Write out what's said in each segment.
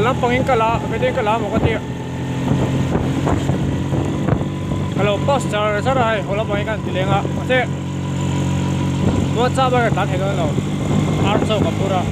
lampangin ka la video in ka la maw ka tia ka lo post char char a hei haw lampangin ka han ti leng a mahse whatsapp a ka tlan thei dawn lo ar chaw ka phur a.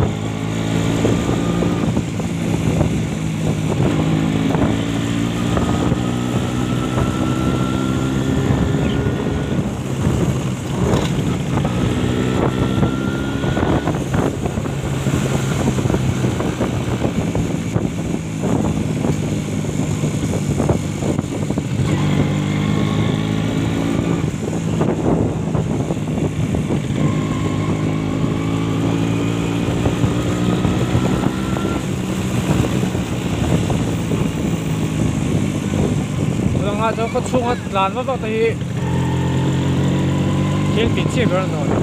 Tunah chuan khaw chhunga tlan vak vak te hi thil tih chiah ber a ni lo.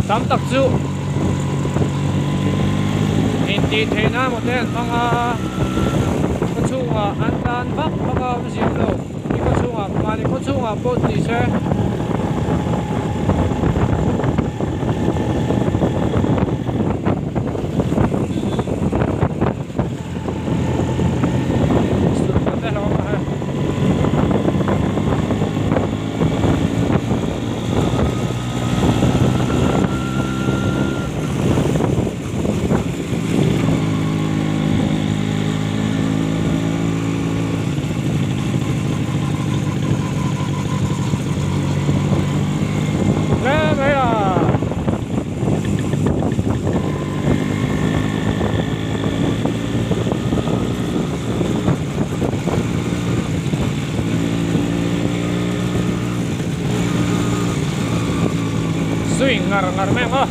Tam tak chu intih theih nan emaw te an hmang a, khaw chhungah an tlan vak vak a awm zim lo. I khaw chhungah mahni khaw chhungah pawh ni se. Hle mai a. Swing ngar ngar mai ang a.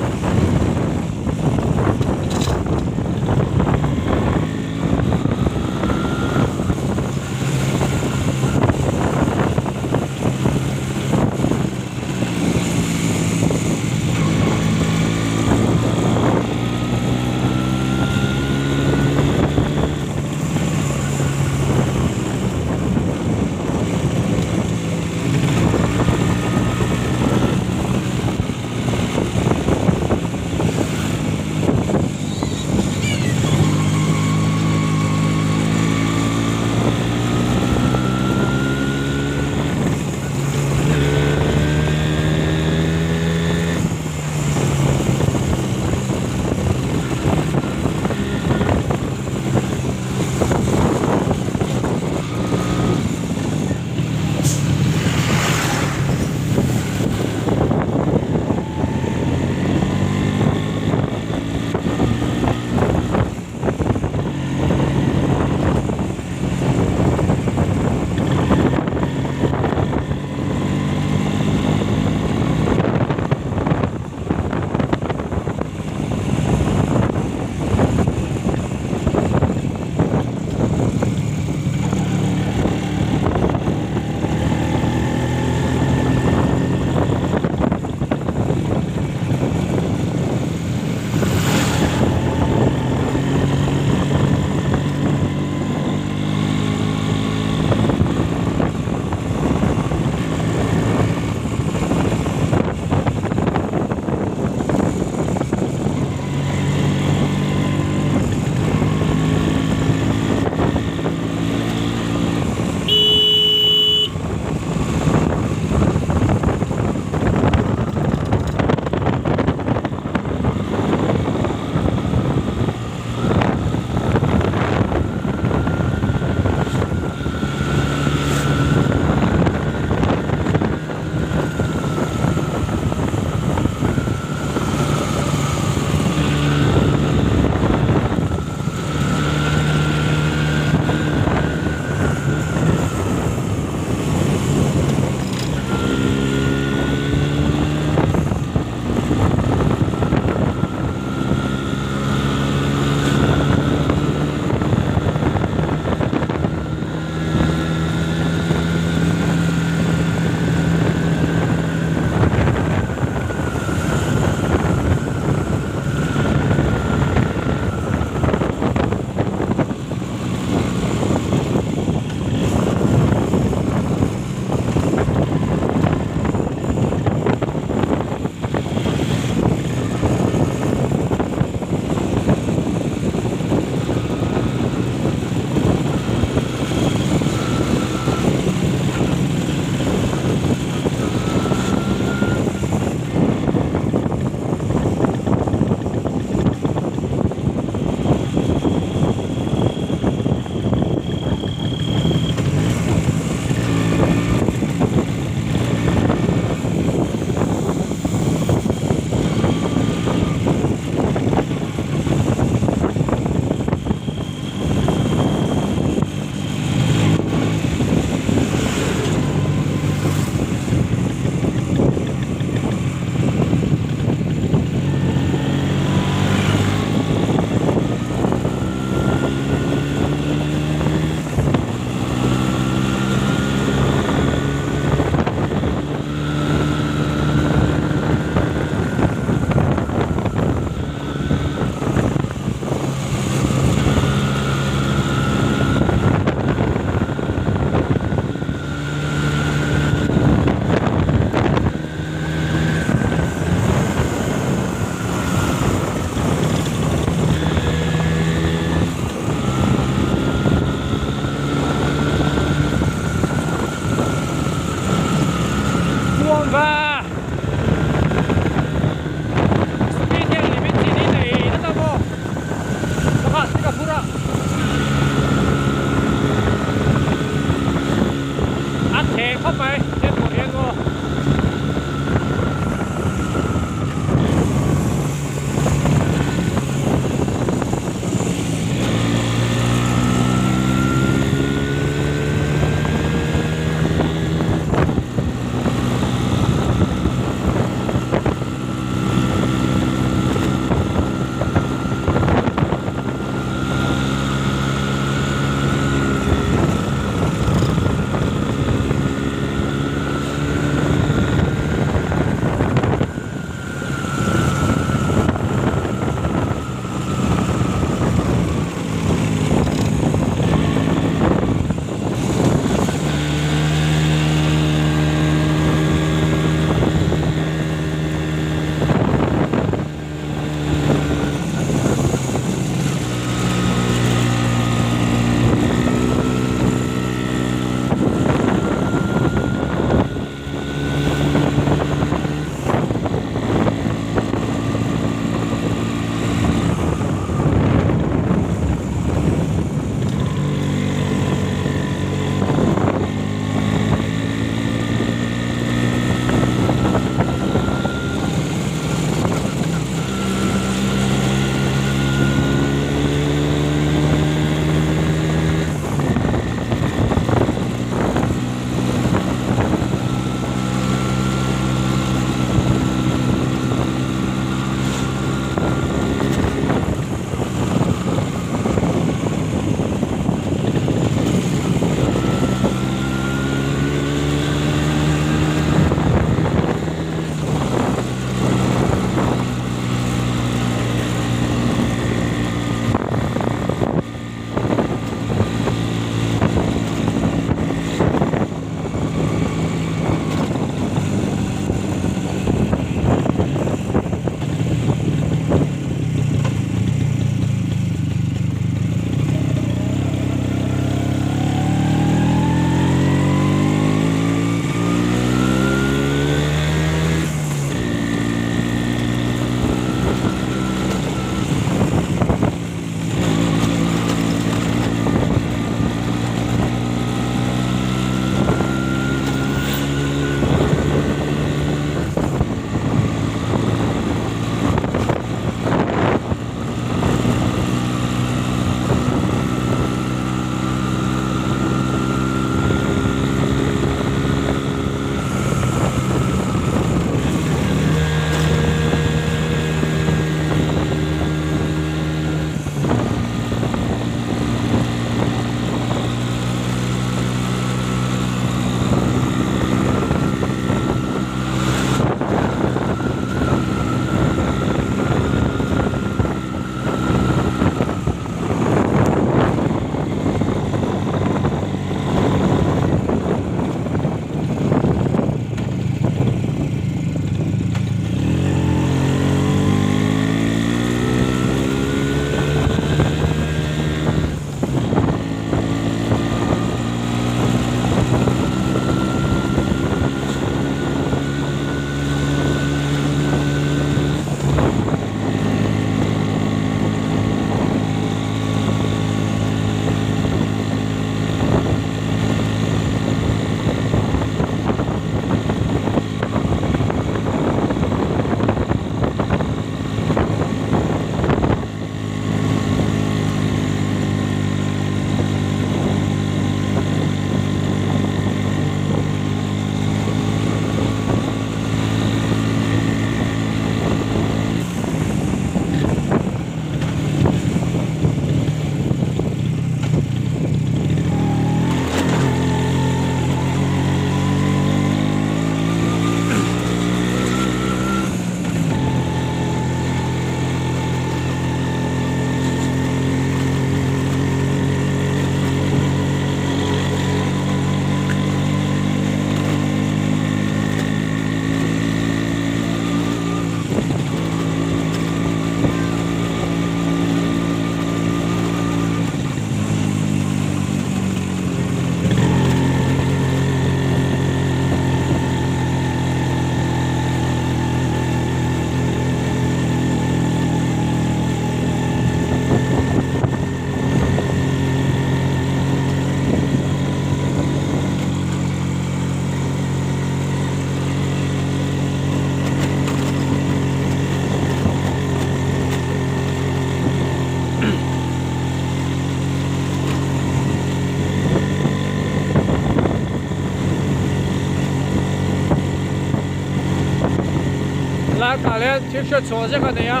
tah hian thil hriat chhuah zek a nei a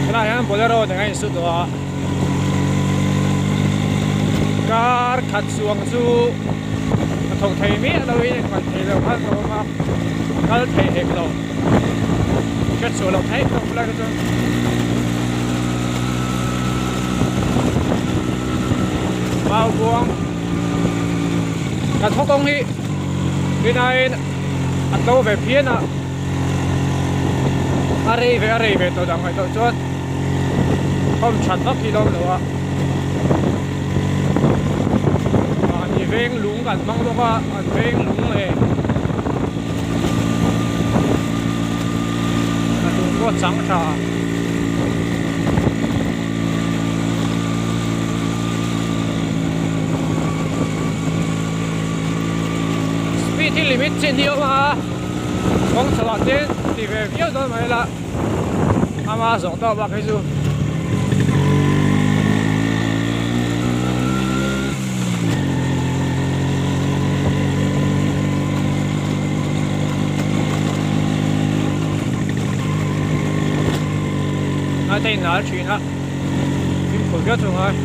helaiah hian bolero nen a insut duh a kar khat chuang chu a thawk thei miah lo in engmah thei lo khan ka awm a kal thei hek lo hriat chhuah loh theih tawp lai kha chuan. Mau buang kan khaw kawng hi rinaiin a tlo ve phian a a rei ve a rei ve tawh dang ngaihtuah chuan khawm that vak hi lawm lo a mahni veng lung kan hmang bawk a an veng lung leh a lung pawh a chang tha. Speed hi limit chin hi a awm a kawng chho ah te ti ve viau dawn mai ila ama zawh tawk bak hi chu a te in lar thin a fimkhur viau chu ngai.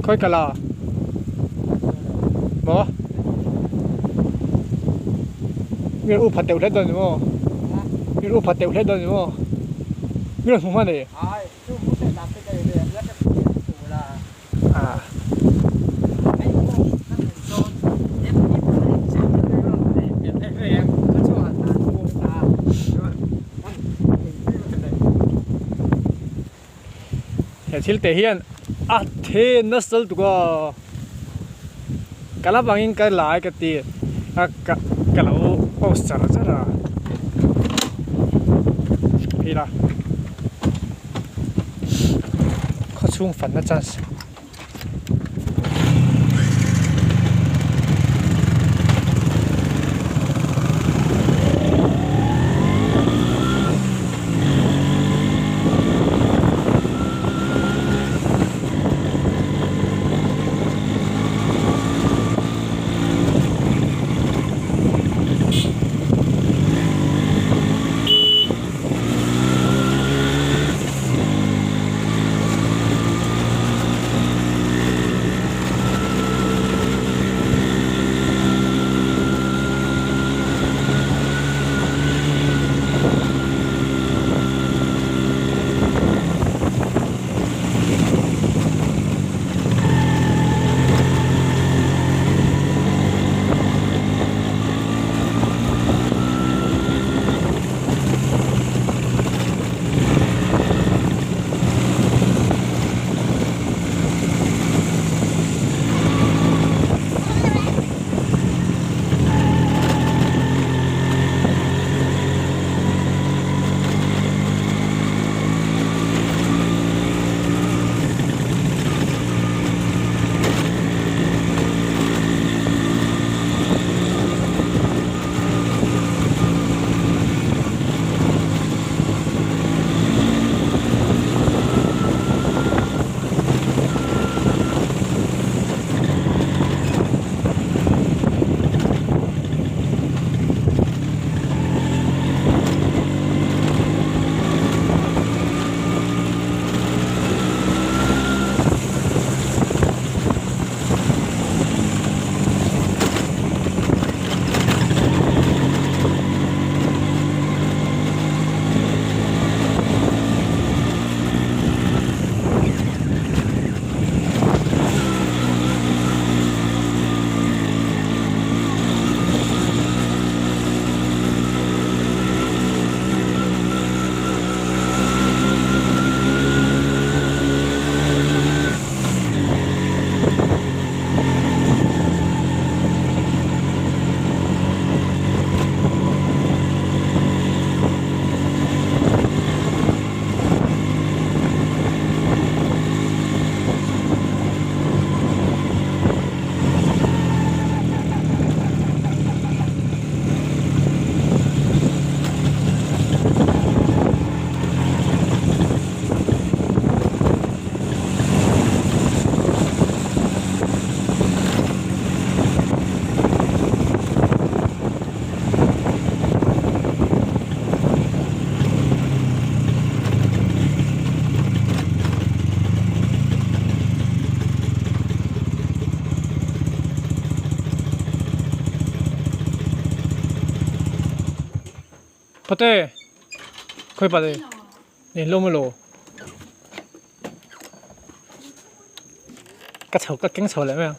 Khawi ka la maw mi rawn upha teuh hle dawn ni maw mi rawn upha teuh hle dawn ni maw mi rawn hmu hman e. He thil te hian a then nasa lutuk a ka la bangin ka lai ka ti a ka ka lo post char char a hei la khawchhung fanna chance. Pate khawi pate nen hlawm elaw ka chho ka keng chho leh mai ang.